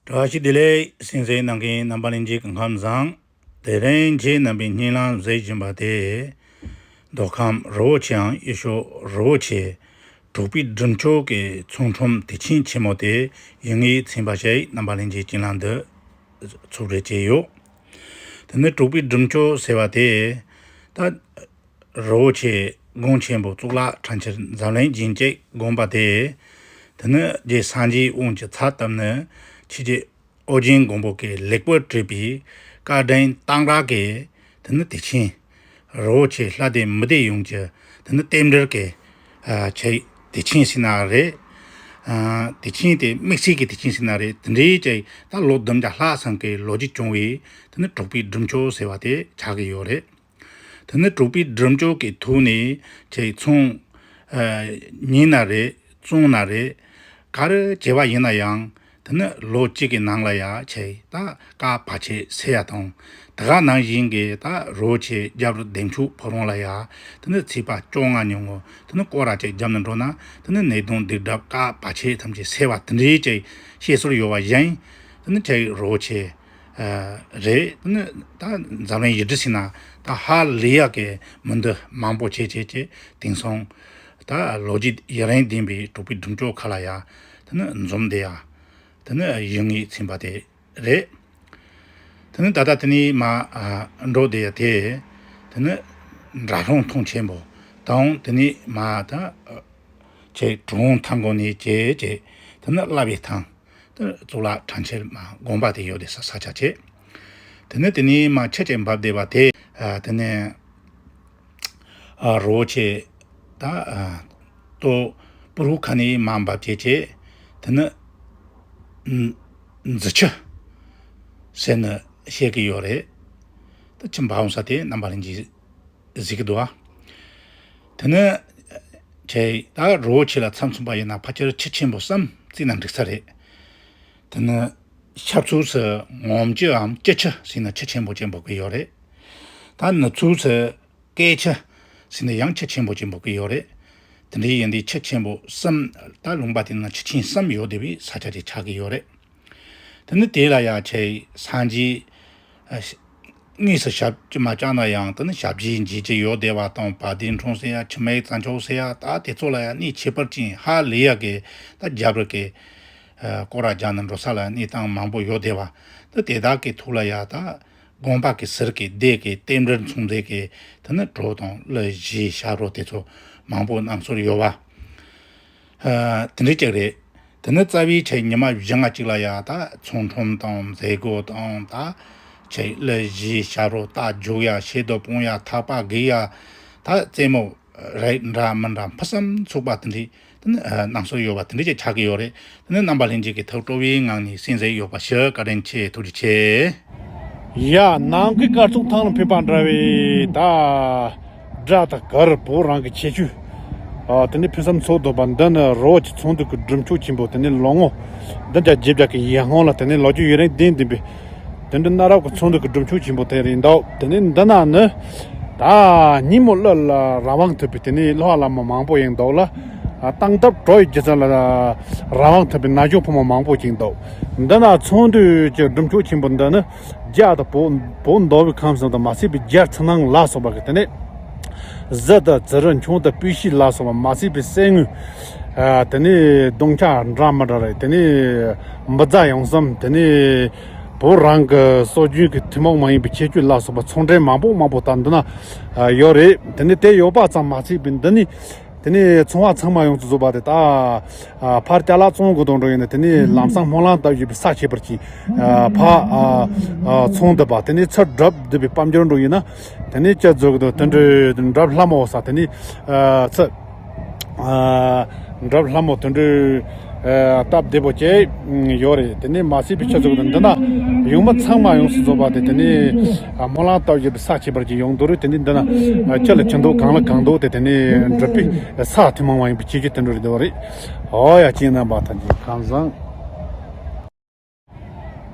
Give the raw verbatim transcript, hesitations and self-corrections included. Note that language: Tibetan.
བཀྲ་ཤིས་བདེ་ལེགས། གསན་གཟིགས་གནང་མཁན་རྣམ་པ་ལྷན་རྒྱས་ཀྱི་ཁམས་བཟང་། དེ་རིང་ཁྱེད་རྣམ་པའི་སྙན་ལམ་གཟིགས་བཞིན་པ་དེ། མདོ་ཁམས་རི་བོ་ཆེའམ་ཡུལ་ཤོག་རི་བོ་ཆེ། དྲུག་པའི་སྒྲུབ་མཆོད་ཀྱི་ཚོགས་ཁྲོམ་དུས་ཆེན་ཆེན་མོ་དེ་ཡིན་ངེས་ཚན་པ་ཞིག་རྣམ་པ་ལྷན་རྒྱས་སྙན་ལམ་དུ་ཚུགས་རེ་བྱས་ཡོད། དེ་ནི་དྲུག་པའི་སྒྲུབ་མཆོད་ཟེར་བ་དེ། ད། རི་བོ་ཆེ་དགོན་ཆེན་པོ་གཙུག་ལག་ཁྲ་ཆེན་འཛམ་གླིང་རྒྱན་གཅིག་དགོན་པ་དེ། དེ་ནི་རྗེ་སངས་རྒྱས་དབང་གི་ཚད་བཏབ་ནི་ཆོས་རྗེ་ཨོ་རྒྱན་མགོན་པོ་གིས་ལེགས་པར་བྲིས་པའི་བཀའ་དྲིན་གཏང་རག་གི་དེ་ནི་དུས་ཆེན། རི་བོ་ཆེ་ལྷ་སྡེ་མི་སྡེ་ཡོངས་ཀྱི་དེ་ནི་རྟེན་འབྲེལ་གྱི་ཆེ་དུས་ཆེན་ཟེར་ན་རེད། དུས་ཆེན་དེ་དམིགས་བསལ་གྱི་དུས་ཆེན་ཟེར་ན་རེད། དེ་འདྲའི་ཀྱི་ད་ལོ་བདུན་བརྒྱ་ལྷག་ཙམ་གྱི་ལོ་རྒྱུས་བྱུང་བའི་དེ་ནི་དྲུག་པའི་སྒྲུབ་མཆོད་ཟེར་བ་དེ་ཆགས་ཀྱི་ཡོད་རེད། དེ་ནི་དྲུག་པའི་སྒྲུབ་མཆོད་ཀྱི་ཐོག་ནས་ཆེ་ཚོང་། ཉིན་ན་རེད། བཙོང་ན་རེད། ག་རེ་བྱས་པ་ཡིན་ན་ཡང་། དེ་ནི་ལོ་གཅིག་གི་ནང་ལ་ཡ་ཆེ་ད་བཀའ་བར་ཆད་སེལ་ཡ་དང་། དེ་ག་ནང་བཞིན་གྱི་ད་རི་བོ་ཆེ་རྒྱབ་རི་བདེ་མཆོག་ཕོ་བྲང་ལ་ཡ། དེ་ནི་ཚེས་པ་བཅོ་ལྔ་ཉིན་མོ་དེ་ནི་སྐོར་ར་ཅིག་བརྒྱབ་ནས་འགྲོ་ན། དེ་ནི་ནད་གདོན་སྡིག་སྒྲིབ་བཀའ་བར་ཆད་ཐམས་ཅད་སེལ་བ་དེ་འདྲའི་ཅིག་བཤད་སྲོལ་ཡོད་པ་བཞིན། དེ་ནི་ཆེ་རི་བོ་ཆེ། རེད། ད་འཛམ་གླིང་ཡུལ་གྲུ་ཟེར་ན་ད་ཧ་ལས་ཡག་གི་མི་འདུག་མང་པོ་བྱས་བྱས་བྱས་དེང་སང་ད་ལོ་རྒྱུས་ཡུན་རིང་ལྡན་པའི་དྲུག་པའི་སྒྲུབ་མཆོད་ཁག་ལ་ཡ་དེ་ནི་འཛོམས་བསྡད་ཡ་དེ་ནི་ཡིན་ངེས་ཚན་པ་དེ་རེད། དེ་ནི་ད་ལྟ་དེ་ནི་མ་འགྲོ་བསྡད་ཡ་དེ་དེ་ནི་འདྲ་སྲོང་ཐང་ཆེན་པོ་དང་དེ་ནི་མ་ད་ཆེ་གྲུབ་དབང་ཐང་གོ་ནས་བྱས་བྱས་དེ་ནི་བླ་བའི་ཐང་། དེ་གཙུག་ལག་ཁྲ་ཆེན་མ་དགོན་པ་དེ་ཡོད་དེ་ས་ས་ཆ་ཆེ། དེ་ནས་དེ་ནས་མ་ཆུ་ཆེན་འབབ་བསྡད་པ་དེ། དེ་ནས་རི་བོ་ཆེ་ད་ལྟོ་པུ་རུ་ཁ་ནས་མ་འབབ་བྱས་བྱས། དེ་ནི་འཛི་ཆུ་ཟེར་ནས་བཤད་ཀྱི་ཡོད་རེད། ད་ཆུ་འབབ་འོང་ས་དེ་རྣམ་པ་ལྷན་རྒྱས་གཟིགས་ཀྱི་འདུག་ཨ། དེ་ནི་ཆེ་ད་རི་བོ་ཆེ་ལ་མཚམས་མཚོན་པ་ཡིན་ན་ཕལ་ཆེར་ཆུ་ཆེན་པོ་གསུམ་བརྩིས་ན་འགྲིག་ས་རེད། དེ་ནི་ཤར་ཕྱོགས་སུ་ངོམ་ཆུའམ་སྐྱིད་ཆུ་ཟེར་ནས་ཆུ་ཆེན་པོ་ཅིག་འབབ་ཀྱི་ཡོད་རེད། ད་ནུབ་ཕྱོགས་སུ་སྐད་ཆུ་ཟེར་ནས་ཡང་ཆུ་ཆེན་པོ་ཅིག་འབབ་ཀྱི་ཡོད་རེད། དེ་འདྲའི་ཡིན་དུས་ཆུ་ཆེན་པོ་གསུམ་ད་ལུང་པ་དེ་ན་ཆུ་ཆེན་གསུམ་ཡོད་བསྡད་པའི་ས་ཆ་དེ་ཆགས་ཀྱི་ཡོད་རེད། དེ་ནི་དེ་ལ་ཡ་ཆེ་སངས་རྒྱས། དངོས་སུ་ཞབས་ཀྱིས་མ་བཅགས་ན་ཡང་དེ་ནི་ཞབས་ཕྱི་མཇལ་གྱི་ཡོད་བསྡད་པ་དང་བ་དན་འཁྲུངས་ཟེར་ཡ་ཆུ་མིག་རྩྭ་མཆོག་ཟེར་ཡ་ད་དེ་ཚོ་ལ་ཡ་གནས་ཁྱད་པར་ཅན་ཧ་ལས་ཡ་གི་ད་རྒྱབ་རི་གི་སྐོར་ར་རྒྱག་ནས་འགྲོ་ས་ལ་གནས་སྟངས་མང་པོ་ཡོད་བསྡད་པ་ད་དེ་དག་གི་ཐོག་ལ་ཡ་ད་དགོན་པ་གི་ཟུར་གི་སྡེ་གི་རྟེན་འབྲེལ་མཚུངས་ཟེར་གི་དེ་ནི་གྲོ་དང་གླུ་གཞས་ཞབས་བྲོ་དེ་ཚོ་མང་པོ་གནང་སྲོལ་ཡོད་པ། དེ་འདྲའི་ཅིག་རེད། དེ་ནི་རྩ་བའི་ཆེ་ཉི་མ་བཞི་ལྔ་གཅིག་ལ་ཡ་ད་ཚོང་ཁྲོམ་དང་མཛད་སྒོ་དང་ད་ཆེ་གླུ་གཞས་ཞབས་བྲོ་རྟ་རྒྱུག་ཡ་ཤེལ་རྡོ་སྤུངས་ཡ་ཐག་པ་འགེལ་ཡ་ད་རྩེད་མོ་རེད་འདྲ་མི་འདྲ་ཕུན་སུམ་ཚོགས་པ་དེ་འདྲའི་དེ་ནི་གནང་སྲོལ་ཡོད་པ་དེ་འདྲའི་ཅིག་ཆགས་ཀྱི་ཡོད་རེད། དེ་ནི་རྣམ་པ་ལྷན་རྒྱས་ཀྱིས་ཐུགས་སྤྲོ་བའི་ངང་ནས་གསན་གཟིགས་ཡོད་པ་ཞུ་བཀའ་དྲིན་ཆེ། ཐུགས་རྗེ་ཆེ། ཡ། ནང་གི་སྐར་ཚོགས་ཐང་ལ་ཕེབས་པ་འདྲ་བའི་ད་སྒྲ་དང་གར་བོད་རང་གི་ཁྱད་ཆོས། ཨ། དེ་ནས་ཕུན་སུམ་ཚོགས་འདུག་པ་འདི་ནི་རི་བོ་ཆེ་ཚོགས་འདུ་གི་སྒྲུབ་མཆོད་ཆེན་པོ་དེ་ནས་ལོ་ངོ་བདུན་བརྒྱ་བརྒྱད་བརྒྱ་གི་ཡར་སྔོན་ལ་དེ་ནས་ལོ་རྒྱུས་ཡུན་རིང་ལྡན་ལྡན་པའི་དོན་འགྲུབ་གནའ་རབས་ཀྱི་ཚོགས་འདུ་གི་སྒྲུབ་མཆོད་ཆེན་པོ་དེ་རེད་འདུག་དེ་ནས་འདི་ན་ནི་ད་སྙིང་མོ་གླུ་ལ་རང་དབང་ཐོབ་པའི་དེ་ནས་གླུ་བ་ལ་མོ་མང་པོ་ཡིན་འདུག་ལ། ཨ། སྟངས་སྟབས་བྲོ་ཡི་སྒྱུ་རྩལ་ལ་རང་དབང་ཐོབ་པའི་ན་གཞོན་ཕོ་མོ་མང་པོ་ཅིག་འདུག་འདི་ན་ཚོགས་འདུ་གྱི་སྒྲུབ་མཆོད་ཆེན་པོ་འདི་ནི་རྒྱ་དང་བོད་བོད་མདོ་དབུས་ཁམས་གསུམ་དུ་མ་ཟད་པའི་རྒྱལ་ཕྱི་ནང་ལ་སོགས་པ་གི་དེ་ནས་གཟི་དང་བྱུ་རུ་མཆོང་དང་སྤོས་ཤེལ་ལ་སོགས་པ་མ་ཟད་པའི་གསེར་དངུལ། ཨ། དེ་ནས་སྡོང་ཆ་འདྲ་མི་འདྲ་རེད། དེ་ནས་འབུ་རྫ་ཡང་སམ། དེ་ནས་བོད་རང་གི་སྲོལ་རྒྱུན་གྱི་ཐུན་མོང་མ་ཡིན་པའི་ཁྱད་ཆོས་ལ་སོགས་པ་ཚོང་འབྲེལ་མང་པོ་མང་པོ་ད་འདི་ན་ཡོད་རེད། དེ་ནས་དེ་ཡོད་པ་ཙམ་མ་ཟད་པའི་འདི་ནས། དེ་ནས་ཚོང་པ་ཚང་མ་ཡོངས་སུ་རྫོགས་པ་དེ་ད། ཨ། ཕར་ཅ་ལག་བཙོང་དགོས་དོན་འགྲོ་ཡིན་ན་དེ་ནས་ལམ་སང་སྨོན་ལམ་བཏབ་ཡོད་པའི་ས་ཁྱད་པར་ཅན། ཨ། ཕར། ཨ། ཨ། ཚོང་འདུས་པ་དེ་ནས་ཚུར་སྒྲུབ་འདུས་པའི་དཔལ་འབྱོར་འགྲོ་ཡིན་ན་དེ་ནས་ཅི་བཟོ་གི་འདུག་དེ་འདྲའི་སྒྲུབ་ལྷ་མོ་ས་དེ་ནས། ཨ། ཚུར། ཨ། སྒྲུབ་ལྷ་མོ་དེ་འདྲའི། ཨ། སྟབས་བདེ་པོ་བྱས་ཡོད་རེད། དེ་ནས་མ་ཟད་པའི་ཆུ་ཚོད་དུ་འདི་ན་ཡོང་མི་ཚང་མ་ཡོངས་སུ་རྫོགས་པ་དེ་དེ་ནས། ཨ། སྨོན་ལམ་བཏབ་ཡོད་པའི་ས་ཁྱད་པར་ཅན་ཡོང་འདུག་རེད། དེ་ནས་འདི་ན་ཁྱི་ལ་ཁྱི་མདོག་གང་ལ་གང་འདུག་དེ་དེ་ནས་འགྲུབ་པའི་ས་ཐུན་མོང་མ་ཡིན་པའི་ཁྱད་ཆོས་དེ་འདྲ་རེད་འདུག་རེད། ཨོ་ཡ། ཁྱེད་རྣམ་པ་ཐམས་ཅད་ཁམས་བཟང་།